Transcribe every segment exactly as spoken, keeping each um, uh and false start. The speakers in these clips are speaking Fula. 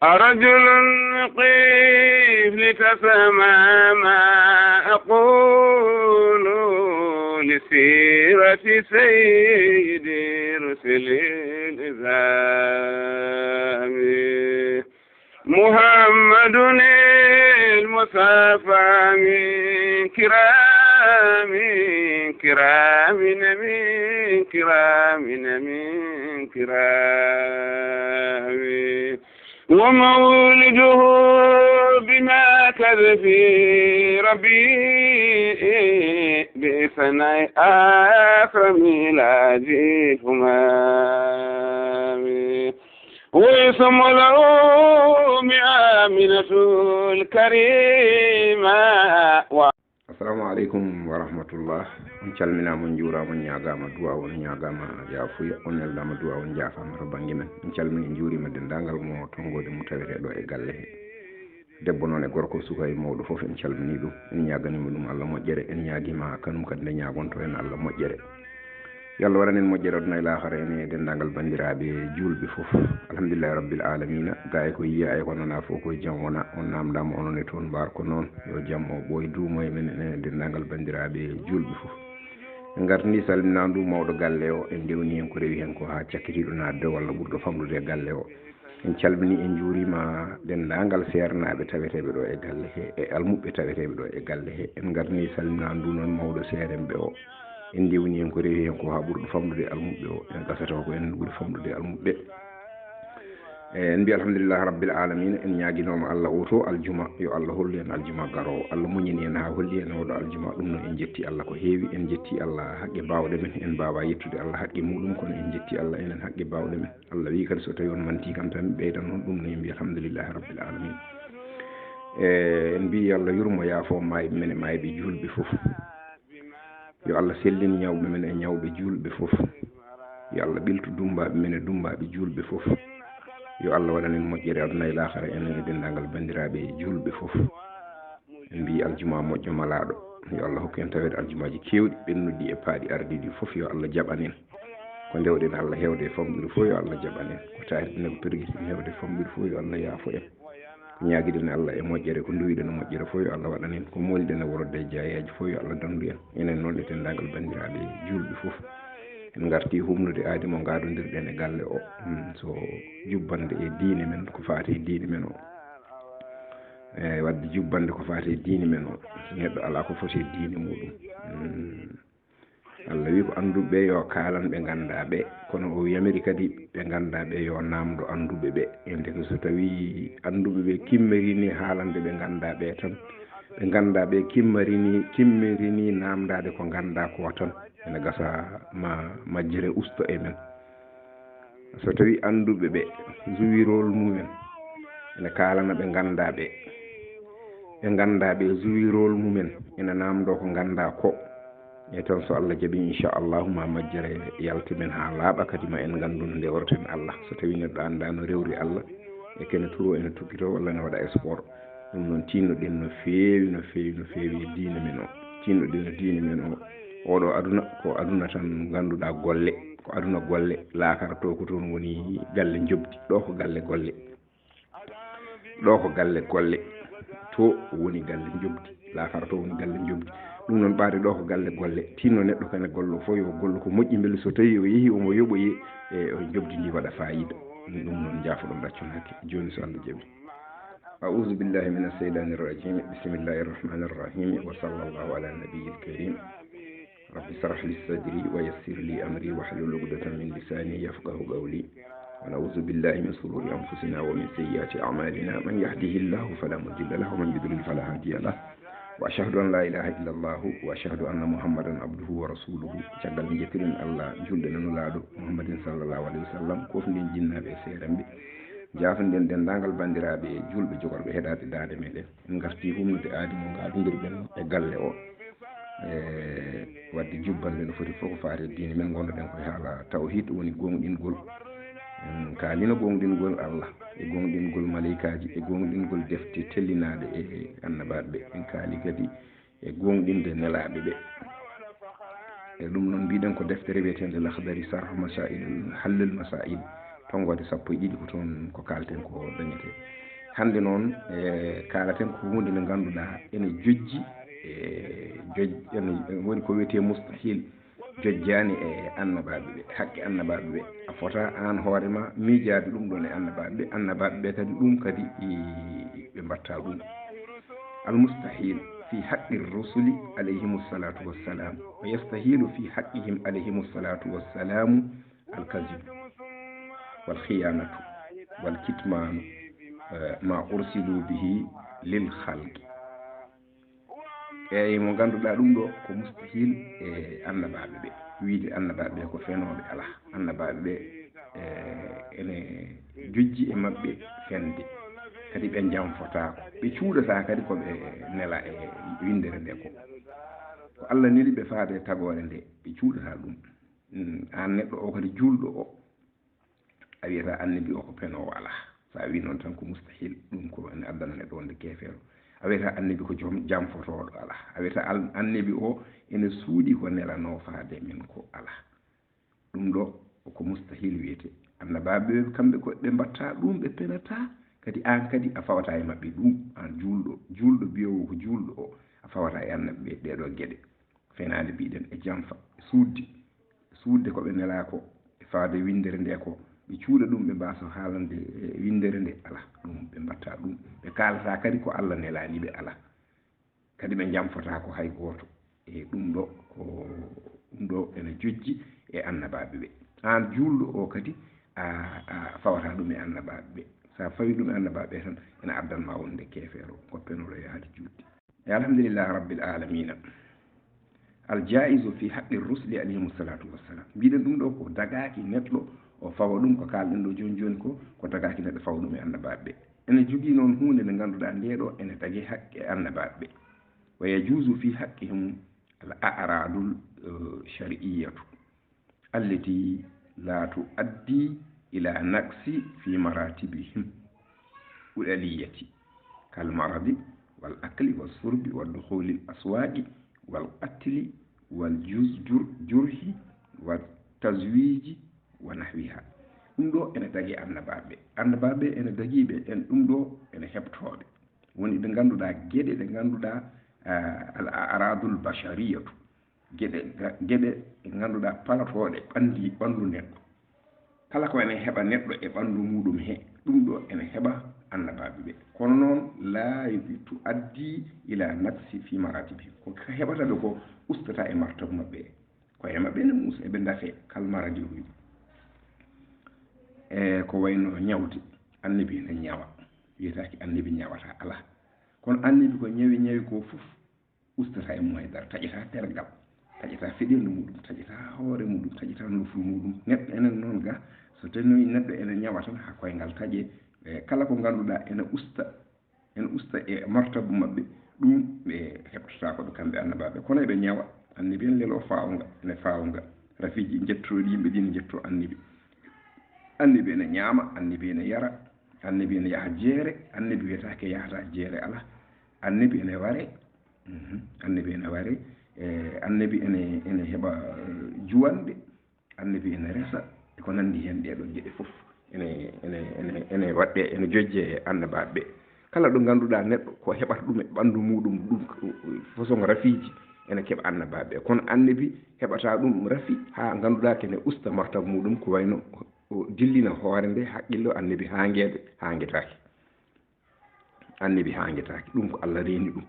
أرجل قف لتسمع ما أقول لسيرة سيد رسل النظام محمد المصطفى من كرام كرام من كرام من كرام ومولده بما كذب في ربي بإثني عشر ميلادي همامي ويسمى له بآمنة الكريمة. Assalamu aleykum wa rahmatullah. On calminaama, on njuuraama, on ñaagaama duwaaw, on ñaagaama yaafuya, on neldaama duwaaw, on njaafaama to bannge men. En calmini, en njuuriima denndaangal mo tonngoode mum tawetee ɗo e galle he. Debbo noon e gorko, suka e mawɗo fof, en calminii ɗum, en ñaaganii mo ɗum Allah moƴƴere, en ñaagiima kanum kadi nde ñaagonto en Allah moƴƴere. Yo Allah waɗan en moƴƴere aduna e laakara, en e denndaangal banndiraaɓe juulɓe fof. Alhamdulillahi rabbil aalamiina. Gaa e ko yiyaa e ko nanaa fof, ko e jam wonaa. On naamndaama onon e toon, mbaar ko noon. Yo jam o ɓooy duumo e men, en e denndaangal banndiraaɓe juulɓe fof. En ngartini salminaandu mawɗo galle o, en ndewni heen ko rewi heen ko haa cakkitiiɗo naatde walla ɓurɗo famɗude e galle o. En calminii, en njuuriima denndaangal seernaaɓe taweteeɓe ɗo e galle he, e almuɓɓe taweteeɓe ɗo e galle he. En ngartini salminaandu noon mawɗo seerenɓe o. En ndewni heen ko rewi heen ko haa ɓurɗo famɗude e almuɓɓe o. En gasata ko en ɓuri famɗude e almuɓɓe. E, en mbiya alhamdulillahi rabbil aalamiina, en ñaaginooma Allah o to aljuma, yo Allah hollu en aljuma garoowo. Allah muñini en haa holli en oɗo aljuma, ɗum noon en njetti Allah ko heewi, en njetti Allah haqqe baawɗe men, en mbaawaa yettude Allah haqqe muuɗum, kono en njetti Allah enen haqqe baawɗe men. Allah wii kadi, so tawii on mantii kam tan, mi ɓeydan on, ɗum noon en mbiya alhamdulillahi rabbil aalamiina. E, en mbiyi yo Allah yurmo yaafo maayɓe men e maayɓe juulɓe fof. Yo Allah sellin ñawɓe men e ñawɓe juulɓe fof. Yo Allah ɓiltu dummbaaɓe men e dummbaaɓe juulɓe fof. Yo Allah waɗan en moƴƴere aduna e laakara, enen e denndaangal banndiraaɓe juulɓe fof. En mbiyi aljuma moƴƴo malaaɗo. Yo Allah hokku en taweede aljumaaji keewɗi, ɓennuɗi e paaɗi ardiiɗi fof, yo Allah jaɓan en. Ko ndewɗen Allah heewde e famɗude fof, yo Allah jaɓan en. Ko taarɗen e ko pergiten heewde e famɗude fof, yo Allah yaafo en. Ko ñaagiɗen Allah e moƴƴere, ko nduwiɗen e moƴƴere fof, yo Allah waɗan en. Ko mooliɗen e worode e jaayeeje fof, yo Allah danndu en. Enen noon e denndaangal banndiraaɓe juulɓe fof. En ngartii humnude aadi mo ngaadondirɗen e galle o. Hmm, so jubbannde e diine men, ko faati e diine men o. E waɗde jubbannde ko faati e diine men o. So neɗɗo alaa ko foti e diine muuɗum. Hmm. Allah wii ko annduɓe ɓe yo kaalan ɓe nganndaa ɓe, kono o wiyamiri kadi ɓe nganndaa ɓe yo naamndo annduɓe ɓe. E ndeke so tawii annduɓe ɓe kimmirinii haalande ɓe nganndaa ɓe tan, ɓe nganndaa ɓe kimmirinii, kimmirinii naamndaade ko nganndaa ko tan, ene gasa ma majjere usto e men. So tawii annduɓe ɓe, zuwirol mumen ene kaalana ɓe nganndaa ɓe, ɓe nganndaa ɓe, zuwirol mumen ene naamndoo ko nganndaa ko. E toon, so Allah jaɓii, inchallahu, ma majjere yalta men haa laaɓa, kadi ma en nganndu no ndewreten Allah. So tawii neɗɗo anndaa no rewri Allah, e kene turo ene tukkitoo walla ene waɗa sport. Ɗum noon, tiinno-ɗen no feewi, no feewi, no feewi e diine men o. Tiinno-ɗen no diine men o. Oɗo aduna ko aduna tan, ngannduɗaa golle, ko aduna golle, laakara to ko toon woni galle njoɓdi. Ɗo ko galle golle. Ɗo ko galle golle. To woni galle njoɓdi. Laakara to woni galle njoɓdi. Ɗum noon, ɓaade ɗo ko galle golle. Tinno neɗɗo kene gollo fof yo gollo ko moƴƴi, mbele so tawii o yehii omo yoɓoyi, e o njoɓdi ndi waɗa faayiida. Ɗum noon, njaafoɗon, ɗaccon hakke. Jooni, so Allah jaɓii. أعوذ بالله من الشيطان الرجيم. بسم الله الرحمن الرحيم. وصلى الله على النبي الكريم. رب اشرح لي صدري ويسر لي أمري واحلل عقدة من لساني يفقه قولي. ونعوذ بالله من شرور أنفسنا ومن سيئات أعمالنا. من يهده الله فلا مضل له ومن يضلل فلا هادي له. وأشهد أن لا إله إلا الله وأشهد أن محمدا عبده ورسوله. Caggal nde njettiren Allah, njuulɗen e Nulaaɗo Muhammadin sallallahu alayhi wa sallam, kofndiren jinnaaɓe e seerenɓe, njaafndiren denndaangal banndiraaɓe juulɓe jogorɓe heɗaade daande meɗen. En ngartii humnude aadi mo ngaadondirɗen e galle o. E waɗde jubbannde no foti fof ko faati e diine men, ngonnoɗen koye haala tawhiid, woni gooŋɗingol. En kaalino gooŋɗingol Allah, e gooŋɗingol maleykaaji, e gooŋɗingol defte tellinaaɗe e annabaaɓe ɓe. En kaali kadi e gooŋɗinde nelaaɓe ɓe. E ɗum noon, mbiɗen ko deftere wiyeteende Lahdari, Sarh Masaa'il, Hallil Masaa'il. Tonngoode sappo e ɗiɗi ko toon ko kaalten ko dañetee. Hannde noon, e, kaalaten ko huunde nde ngannduɗaa ene jojji, e, joj-, ene, woni ko wiyetee mustahil, jojjaani e annabaaɓe ɓe, haqqe annabaaɓe ɓe. A fota aan hoore ma miijaade ɗum ɗoon e annabaaɓe ɓe, annabaaɓe ɓe kadi ɗum kadi i-, ɓe mbaɗta ɗum. Al mustahil fi haqqi rusuli alayhimu salatu wassalam, wa yastahilu fi haqqihim alayhimu salatu wassalamu al kazibu wal khiyanatu wal kitmanu, eh, ma ursilu bihi lil khalqi. Eyi, mo ngannduɗaa ɗum ɗo ko mustahil e annabaaɓe ɓe, wiide annabaaɓe ɓe ko fenooɓe, alaa. Annabaaɓe ɓe, e, ene jojji e maɓɓe fende, kadi ɓe njamfotaako, ɓe cuuɗataa kadi ko ɓe nela e winndere nde ko. Ko Allah neli ɓe faade e tagoore nde, ɓe cuuɗataa ɗum. Mm, aan neɗɗo o kadi juulɗo o, a wiyata annabi o ko penoowo, alaa. So a wii noon tan ko mustahil, ɗum ko ene addana neɗɗo wonde keefeero. A wiyata annabi ko joom jamfotooɗo, alaa. A wiyata al-, annabi o ene suuɗi ko nelanoo faade men ko, alaa. Ɗum ɗo ko mustahil wiyetee. Annabaaɓe ɓe kamɓe ko ɓe mbaɗta ɗum, ɓe penata, kadi aan kadi a fawata e maɓɓe ɗum, aan juulɗo, juulɗo mbiyoowo ko juulɗo o, a fawata e annabi ɓe ɗee ɗoo geɗe. Fenaande mbiɗen e jamfa, e suuɗde, e suuɗde ko ɓe nelaa ko, e faade winndere nde ko, ɓe cuuɗa ɗum, ɓe mbaaso haalande e winndere nde, alaa, ɗum ɓe mbaɗta ɗum. Ɓe kaalata kadi ko Allah nelaani ɓe, alaa. Kadi ɓe njamfotaako hay gooto. E ɗum ɗo ko, ɗum ɗo ene jojji e annabaaɓe ɓe. Aan juulɗo o kadi a, a fawata ɗum e annabaaɓe ɓe. So a fawi ɗum e annabaaɓe ɓe tan, ene addan ma wonde keefeero, ko penooɗo yaade juulde. E alhamdulillahi rabbil alamina. Al jaizu fi haqqi rusli alayhimu salatu wassalam. Mbiɗen ɗum ɗo ko dagaaki neɗɗo o fawa ɗum ko kaalɗen ɗo jooni jooni ko, ko dagaaki neɗɗo fawa ɗum e annabaaɓe ɓe. Ene jogii noon huunde nde ngannduɗaa nde ɗo ene dagee haqqe annabaaɓe ɓe. Wa yajuzu fi haqqihim al a'radul, eh, shar'iyyatu. Allati la tuaddi ila naqsi fi maratibihim uliyati kal maradi wal akli wal surbi wal dukhuli al aswaqi wal qatli wal juz-, jur-, jurhi wal tazwiji wa nahwiha. Ɗum ɗo ene dagii annabaaɓe. Annabaaɓe ene dagii ɓe, en ɗum ɗo ene heɓtooɓe. Woni ɓe ngannduɗaa geɗe ɗe ngannduɗaa, ah, al a'radul bashariyatu. Geɗe ga-, geɗe ɗe ngannduɗaa palatooɗe ɓanndi, ɓanndu neɗɗo. Kala ko ene heɓa neɗɗo e ɓanndu muuɗum he, ɗum ɗo ene heɓa annabaaɓe ɓe. Kono noon, laa tuaddi ila naqsi fi maratibihim. Ko ka heɓata ɓe ko ustata e martabu maɓɓe. Koye maɓɓe ene muusa, eɓe ndafe, kal maradi o wi. E ko wayno ñawde, annabi ene ñawa. Wiyetaake annabi ñawata, alaa. Kono annabi ko ñawi, ñawi ko fof, ustata e mum hay dara, taƴata tergal, taƴata feɗeendu muɗum, taƴata hoore muɗum, taƴata nofru muɗum. Neɗɗo enen noon ga, so tawii neɗɗo ene ñawa tan, haa koyngal taƴe. E kala ko ngannduɗaa ene usta, ene usta e martabu maɓɓe, ɗum ɓe heɓtataako ɓe kamɓe annabaaɓe. Kono eɓe ñawa, annabi en lelo faawnga, ene faawnga. Rafiiji njettooɗi yimɓe ɗin njettoo annabi. Annabi ene ñaama, annabi ene yara, annabi ene yaha jeere, annabi wiyetaake yahata jeere alaa. Annabi ene ware, mhm, annabi ene ware, e annabi ene, ene heɓa, eh, juwanɗe, annabi ene resa, e ko nanndi heen ɗee ɗoo geɗe fof. Ene, ene, ene, ene waɗɗe, ene jojje e annabaaɓe ɓe. Kala ɗo ngannduɗaa neɗɗo ko heɓata ɗum e ɓanndu muɗum, ɗum ko façon rafiiji, ene keɓa annabaaɓe ɓe. Kono annabi heɓata ɗum rafi haa ngannduɗaa kene usta martaba muɗum, ko wayno o dillina hoore nde haqqillo annabi haangeede, haangetaake. Annabi haangetaake, ɗum ko Allah reeni ɗum.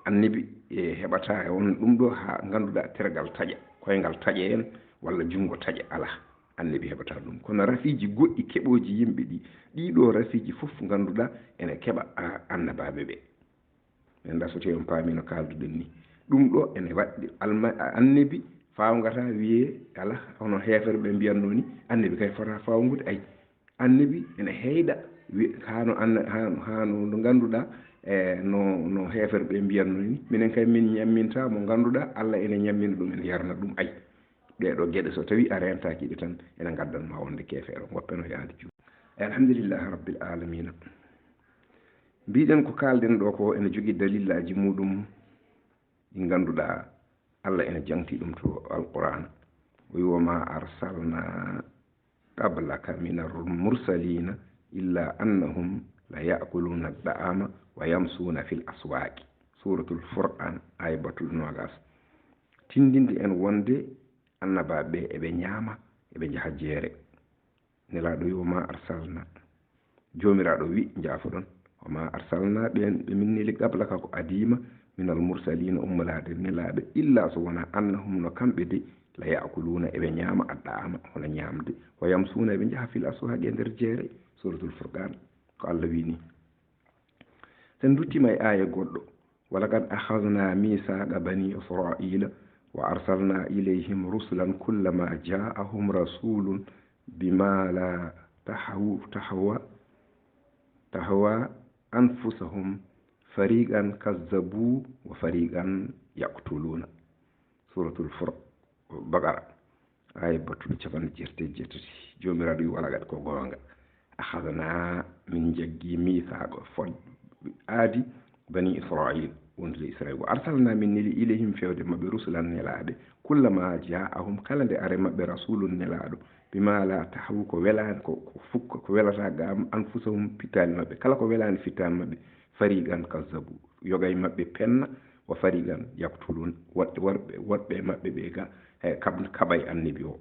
Annabi e heɓata e on ɗum ɗo haa ngannduɗaa tergal taƴa, koyngal taƴa en walla junngo taƴa, alaa. Annabi heɓata ɗum. Kono rafiiji goɗɗi keɓooji yimɓe ɗi, ɗii ɗoo rafiiji fof ngannduɗaa ene keɓa a-, annabaaɓe ɓe. Min da so tawii on paamii no kaalduɗen ni. Ɗum ɗo ene waɗde alma-, annabi faawngata wiyee alaa, hono heeferɓe ɓe mbiyatnoo ni, annabi kay fota faawngude, ay. Annabi ene heyɗa wi-, haa no anna-, haa, haa no, no ngannduɗaa, e no, no heeferɓe ɓe mbiyatnoo ni, minen kay min ñamminta mo ngannduɗaa Allah ene ñammina ɗum, ene yarna ɗum, ay. Ɗee ɗoo geɗe so tawii a reentaaki ɗe tan, ene ngaddan ma wonde keefeero, ngoppeno yaade juuɗe. Alhamdulillahi rabbil alamina. Mbiɗen ko kaalɗen ɗo ko ene jogii dalillaaji muɗum ɗi ngannduɗaa Allah ene jaŋti ɗum to Alquraan. O wi: "Wa ma arsalna قبلك من المرسلين إلا أنهم ليأكلون الطعام ويمشون في الأسواق. Suuratul Furqaan, aaya battuɗo noogaas. Tinndinde en wonde annabaaɓe ɓe eɓe ñaama, eɓe njaha jeere. Nelaaɗo wi, "Wa maa arsalnaa." Joomiraaɗo wi, njaafoɗon, "Wa maa arsalnaa," ɓeen ɓe min neli, "qablaka," ko adii ma, "minal mursaliina," ummalaaɗe nelaaɓe, "illaa," so wonaa, "annahum," no kamɓe de, "la ya'kuluuna," eɓe ñaama, "ad-da'aama," hono ñaamde, "wa yamshuuna," eɓe njaha, "fil aswaaqi," e nder jeere. Suuratul Furqaan, ko Allah wi ni. Sen nduttiima e aaya goɗɗo, "Wa laqad akhadhnaa miithaaqa banii Israa'iila wa arsalnaa ilayhim rusulan kullamaa jaa'ahum rasuulun bimaa laa tahwu-, tahwa-, tahwaa anfusuhum fariiqan kazzabuu wa fariiqan yaqtuluuna." Suuratul Fur-, Baqara. Aaya battuɗo capanɗe jeetati e jeetati. Joomiraaɗo wi, "Wa laqad," ko goonga, "akhadhnaa," min njaggi, "miithaaqa," fod-, aadi, "banii Israa'iil," wondude Israa'iil. "Wa arsalnaa," min neli, "ilayhim," feewde maɓɓe, "rusulan," nelaaɓe, "kullamaa jaa'ahum," kala nde ari maɓɓe, "rasuulun," nelaaɗo, "bimaa laa tahwu," ko welaani, ko, ko fukka, ko welataa ga anfusahum, pittaali maɓɓe, kala ko welaani pittaali maɓɓe, "fariiqan kazzabuu," yoga e maɓɓe penna, "wa fariiqan yaqtuluun," woɗɓe, woɗɓe, woɗɓe e maɓɓe ɓe ga, he, kaɓ-, kaɓay annabi o.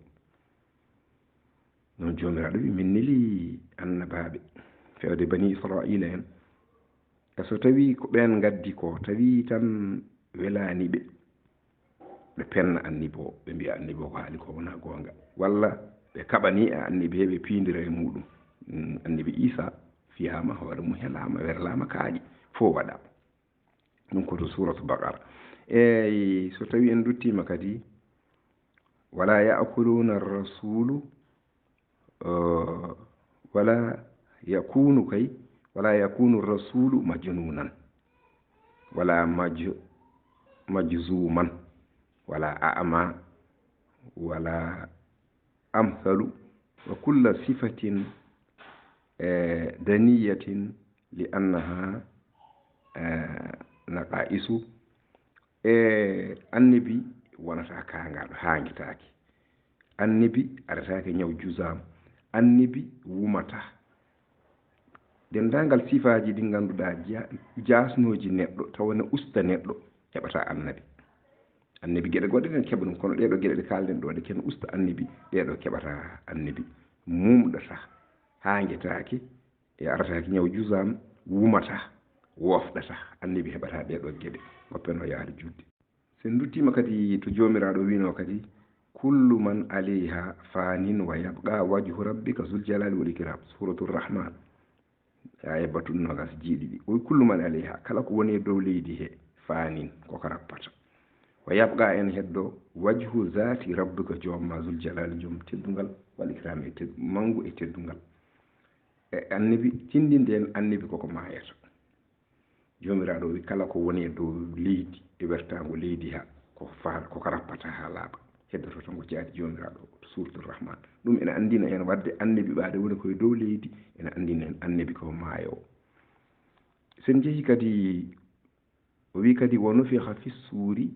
Noon Joomiraaɗo wi, "Min neli annabaaɓe feewde banii Israa'iila en. E so tawii ko ɓeen ngaddi ko, tawi tan welaani ɓe, ɓe penna annabi o, ɓe mbiya annabi o ko haali ko wonaa goonga. Walla ɓe kaɓanii e annabi he, ɓe piindira e muuɗum." Mm, annabi Iisaa fiyaama, hoore mum helaama, werlaama kaaƴe, fof waɗaa. Ɗum ko to Suuratu Baqara. Eey, so tawii en nduttiima kadi, "Walaa ya'kuluuna rasuulu," eh, "walaa yakuunu," kay, "walaa yakuunu rasuulu majnuunan, walaa maj-, majzuuman, walaa a'maa, walaa amsalu, wa kulla sifatin, eh, daniyatin, li annaha, eh, naqaa'isu." E annabi wonata kaangaaɗo, haangitaake. Annabi arataake ñaw juzaam. Annabi wumata. Denndaangal sifaaji ɗi ngannduɗaa ja-, jaasnooji neɗɗo, tawa ne usta neɗɗo, heɓataa annabi. Annabi geɗe goɗɗe ɗen keɓa ɗum, kono ɗee ɗoo geɗe ɗe kaalɗen ɗoo ɗe, ken usta annabi, ɗee ɗoo keɓataa annabi. Mumɗata, haangitaake, e arataake ñaw juzaam, wumata, wofɗata. Annabi heɓataa ɗee ɗoo geɗe, ngoppeno yaade juulde. So en nduttiima kadi to Joomiraaɗo wiinoo kadi, "Kullu man alayha fanin wa yabqa wajhu rabbika zul jalali wal ikram." Suuratul Rahmaan. Aaya battuɗo noogaas e jeeɗiɗi. O wi, "Kullu man alayha," kala ko woni e dow leydi he, fanin, ko ko rappata. "Wa yabqa," en heddoo, "wajhu zaati rabbika," joom ma zul jalali, joom teddungal, wal ikram, e ted-, manngu e teddungal. E annabi, tinndinde en annabi koko maayata. Joomiraaɗo wi, kala ko woni e dow leydi e wertaango leydi ha, ko fa-, ko ka rappata ha laaɓa. Heddoto tan ko jaati Joomiraaɗo, to Suuratul Rahmaan. Ɗum ena anndina en wadde annabi ɓaade woni ko e dow leydi, ena anndina en annabi ko maayo. Sen jehi kadi, o wi kadi, "Wa nufikha fi suuri,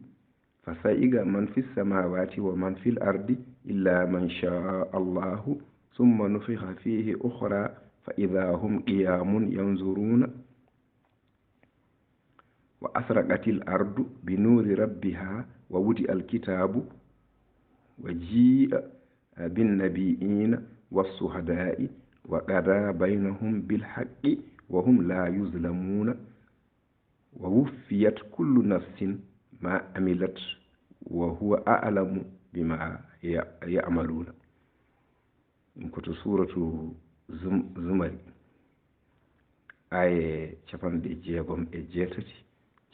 fa sa'iqa man fi samawati wa man fil ardi illa man sha Allahu, summa nufikha fihi ukhra, fa idha hum qiyamun yanzuruna." "Wa ashraqatil ardu bi nuuri rabbiha wa wudi'al kitaabu wa jii'a bin nabiyyiina was suhadaa'i wa qudiya baynahum bil haqqi wa hum laa yuzlamuuna wa wuffiyat kullu nafsin maa amilat wa huwa a'lamu bimaa ya-, ya'maluuna." Ɗum ko to suuratu Zum-, Zumari, aaye capanɗe jeegom e jeetati,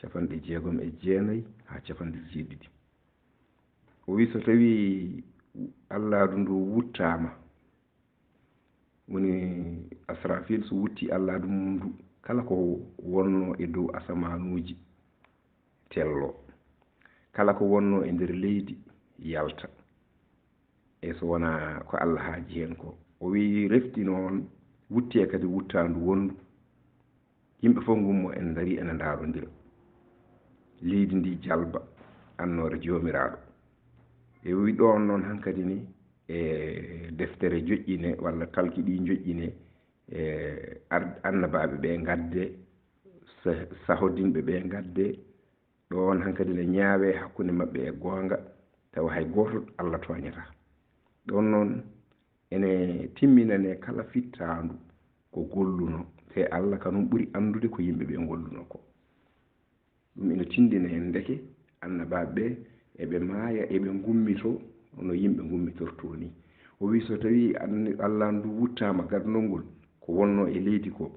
capanɗe jeegom e jeenayi haa capanɗe jeeɗiɗi. O wi, so tawii Allaaɗo ndu wuttaama, woni Asrafil, so wutti Allaaɗo mum ndu, kala ko wonnoo e dow asamaanuuji tello, kala ko wonnoo e nder leydi yalta. E so wonaa ko Allah haaji heen ko. O wi, refti noon, wuttee kadi wuttaandu wonndu. Yimɓe fof ngummo en ndarii ena ndaarondira. Leydi ndi jalba annoore Joomiraaɗo. E o wi ɗoon noon hankadi ni, e deftere joƴƴine walla talki ɗi joƴƴine, e ar-, annabaaɓe ɓe ngadde, sa-, sahodinɓe ɓe ngadde, ɗoon hankadi ne ñaawee hakkunde maɓɓe e goonga, tawa hay gooto Allah tooñataa. Ɗoon noon, ene timminanee kala fittaandu ko golluno, te Allah kanum ɓuri anndude ko yimɓe ɓe ngolluno ko. Ɗum ina tinndina en ndeke annabaaɓe ɓe eɓe maaya, eɓe ngummitoo no yimɓe ngummitortoo nii. O wii so tawii an-, Allah ndu wuttaama gadnol ngol, ko wonnoo e leydi ko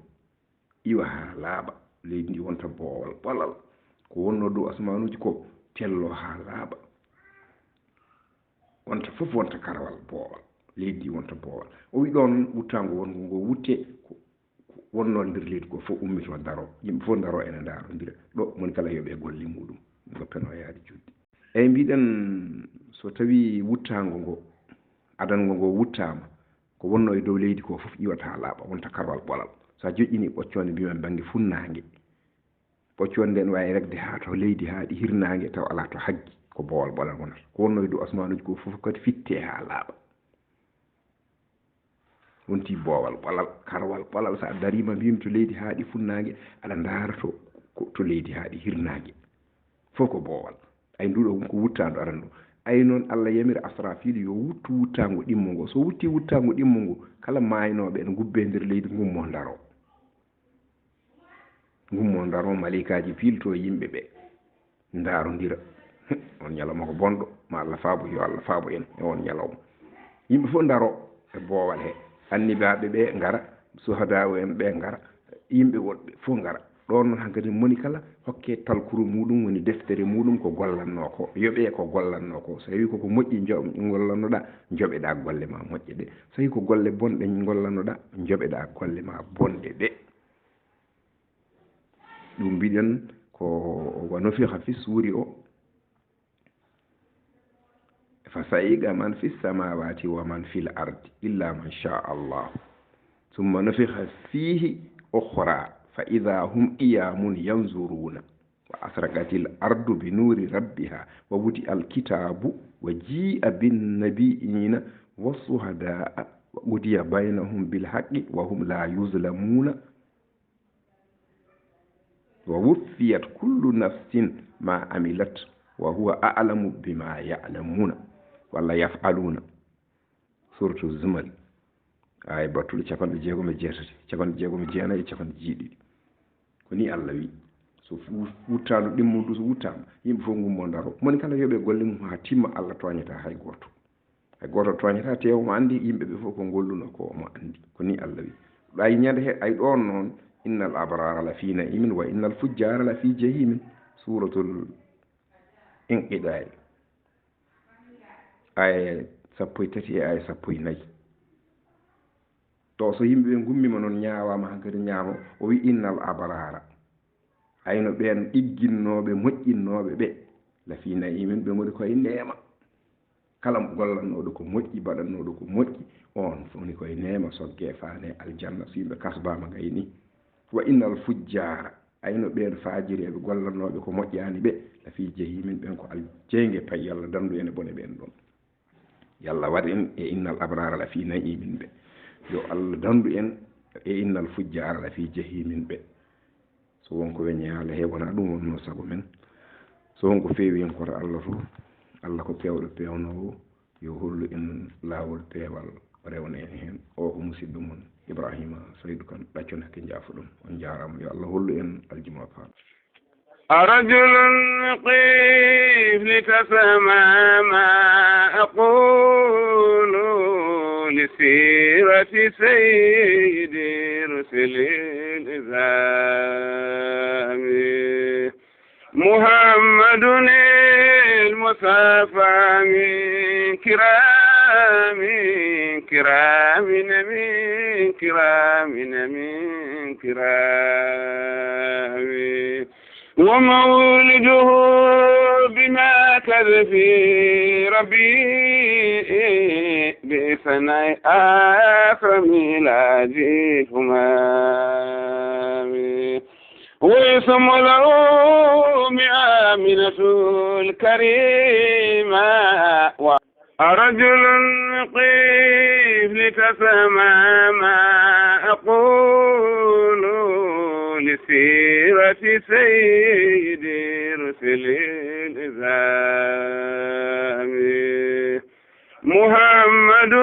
iwa haa laaɓa, leydi ndi wonta boowal ɓolal. Ko wonnoo dow asmaanuuji ko telloo haa laaɓa. Wonta fof wonta karawal boowal, leydi ndi wonta boowal. O wi ɗoon wuttaango wonngo ngo wutte ko, ko wonnoo nder leydi ko fof ummitoo daroo, yimɓe fof daroo ene ndaarondira. Ɗo moni kala yoɓe golle muɗum, ngo peno yaade juutde. Eyi mbiɗen so tawii wuttaango ngo, adango ngo wuttaama, ko wonnoo e dow leydi ko fof iwata haa laaɓa, wonta karawal ɓolal. So a joƴƴinii ɓoccoonde mbiimen bannge funnaange, ɓoccoonde nden waawi regde haa to leydi haa ɗi hirnaange taw alaa to haggi, ko boowal ɓolal wonata. Ko wonnoo e dow asmaanuuji ko fof kadi fittee haa laaɓa. Wonti boowal ɓolal, karawal ɓolal, so a dariima mbiimi to leydi haa ɗi funnaange, aɗa ndaara to, ko, to leydi haa ɗi hirnaange. Fof ko boowal. Ay nduɗo ko wuttaandu arandu. Ay noon Allah yamiri Asrafiilu yo wuttu wuttaango ɗimmo ngo. So wutti wuttaango ɗimmo ngo, kala maaynooɓe ene ngubbee nder leydi ngummoo ndaroo. Ngummoo ndaroo, maleykaaji piiltoo yimɓe ɓe. Ndaarondira. On ñalawma ko bonɗo, ma Allah faabo, yo Allah faabo en e on ñalawma. Yimɓe fof ndaroo e boowal he. Annibaaɓe ɓe ngara, suhadaawu en ɓe ngara, yimɓe woɗɓe fof ngara. Ɗoon noon hankadi moni kala hokke talkuru muɗum, woni deftere muɗum ko gollannoo ko, yoɓee ko gollannoo ko. So tawii koko moƴƴi njo-, ngollannoɗaa, njoɓeɗaa golle ma moƴƴe ɗe. So tawii ko golle bonɗe ngollannoɗaa, njoɓeɗaa golle ma bonɗe ɗe. Ɗum mbiɗen ko wa nufiha fi suuri o, fa sa'iqa man fi samawati wa man fil ardi illa man sha Allah. Thumma nufiha fihi ukhra fa idha hum qiyamun yanzuruna. Wa ashraqatil ardu bi nuri rabbiha wa wudi'al kitabu wa ji'a bin nabiyina was suhada'a wa qudiya baynahum bil haqqi wa hum la yuzlamuna. Wa wuffiyat kullu nafsin ma amilat wa huwa a'lamu bima ya'lamuna walla yaf'aluna. Suratu Zumar, aaya battuɗo capanɗe jeegom e jeetati, capanɗe jeegom e jeenayi e capanɗe jeeɗiɗi. Ko ni Allah wi. So fu-, wuttaandu ɗimmo ndu so wuttaama, yimɓe fof ngummo ndaro. Moni kala yoɓe golle mum haa timma, Allah tooñataa hay gooto. Hay gooto tooñataa, te omo anndi yimɓe ɓe fof ko ngolluno ko omo anndi. Ko ni Allah wi. Ɗay ñande he, ay ɗoon noon, innal abrara la fi na'imin wa innal fujjara la fi jahimin. Suuratul Inqidaay. Aaya sappo e tati e aaya sappo e nayi. To so yimɓe ɓe ngummiima noon, ñaawaama hankadi ñaamo, o wi innal abrara. Ayno ɓeen ɗigginnooɓe, moƴƴinnooɓe ɓe, la fi na'imin, ɓe ngoni koye neema. Kala mo gollannooɗo ko moƴƴi, baɗannooɗo ko moƴƴi, on woni koye neema, sogge faane aljanna, so yimɓe kasbaama gay ni. Wa innal fujjaara, ayno ɓeen faajireeɓe gollannooɓe ko moƴƴaani ɓe, la fi jahimin, ɓeen ko al-, jeynge pay, Yalla danndu en e bone ɓeen ɗoon. Yalla waɗ en e innal abrara la fi na'imin ɓe. Yo Allah danndu en e innal fujjara la fi jahimin ɓe. So won ko weñaali he, wonaa ɗum wonnoo sago men. So won ko feewi en koto Allah fof, Allah ko peewɗo peewnoowo, yo hollu en laawol peewal, o rewna en heen. O ko musidɗo mon Ibrahima Saydu Kan, ɗaccon hakke njaafoɗon. On njaaraama, yo Allah hollu en aljuma faaɗo. أرجل قف لتسمع ما أقول لسيرة سيد رسل العظام محمد المصطفى من كرام كرام من كرام من كرام ومولده بما كذب ربي بإثني عشر ميلادي همامي ويسمى له بآمنة الكريمة. رجل قف لتسمع ما أقول لسيرة سيد رسل النظام محمد